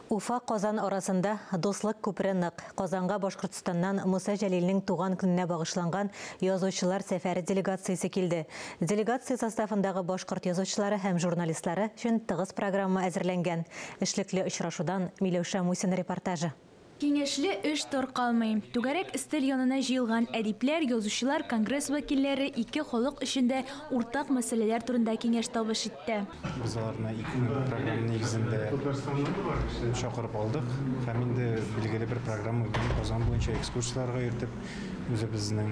Уфа, Казан арасында дуслык күпере нык. Казанга Башкортстаннан Муса Җәлилнең туган көненә багышланган язучылар сәфәре делегациясе килде. Делегация составындагы башкорт язучылары һәм журналистлары өчен тыгыз программа әзерләнгән. Эшлекле очрашудан Миләүшә Мусина репортажы. Киңәшле эш таркалмый. Түгәрәк өстәл янына җыелган әдипләр, язучылар, конгресс вәкилләре ике халык өчен дә уртак мәсьәләләр турында киңәш-табыш итте. Без аларны ике көнлек программа нигезендә чакырып алдык һәм инде билгеле бер программа белән Казан буенча экскурсияләргә йөртеп, үзебезнең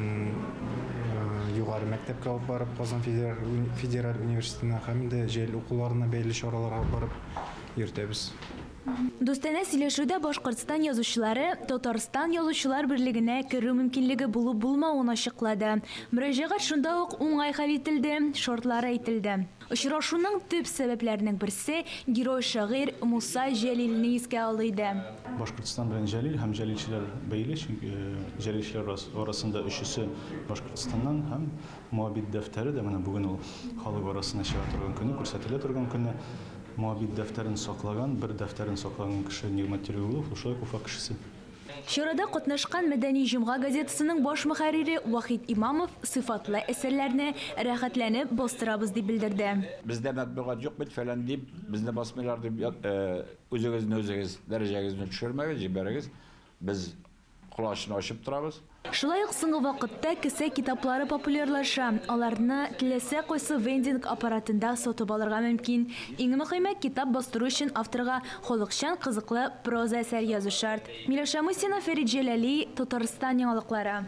югары мәктәпкә алып барып, Казан федераль университетына һәм инде җәйл укуларына бәйле чараларга алып барып йөртәбез. Дустанә сөйләшүдә Башкортстан язучылары Татарстан Язучылар берлегенә керү мөмкинлеге булу-булмавын ачыклады. Мөрәҗәгать шунда ук уңай хәл ителде, шартлары әйтелде. Очрашуның төп сәбәпләренең берсе, герой-шагыйрь Муса Җәлилне искә алу иде. Башкортстан белән Җәлил һәм җәлилчеләр бәйле, чөнки җәлилчеләр арасында өчесе Башкортстаннан һәм Моабит дәфтәре дә менә бүген ул халык арасына чыга торган көне, күрсәтелә торган көне. Моабит дәфтәрен саклаган, бер дәфтәрен саклаган кеше Нигъмәт Тиргулов, ул шулай ук Уфа кешесе. Чарада катнашкан Мәдәни җомга газетасының баш мөхәррире Вахит Имамов сыйфатлы әсәрләрне рәхәтләнеп бастырабыз дип белдерде. Бездә матбугат юк бит, фәлән дип, безне басмыйлар дип, үзегезне үзегез дәрәҗәгезне төшермәгез, җибәрегез. Без Колачны ачып торабыз. Шулай ук соңгы вакытта кесә китаплары популярлаша. Аларны теләсә кайсы вендинг аппаратында сатып алырга мөмкин. Иң мөхиме, китап бастыру өчен авторга халыкчан кызыклы проза әсәре язу шарт. Миләүшә Мусина, Фәрит Җәләли, Татарстан яңалыклары.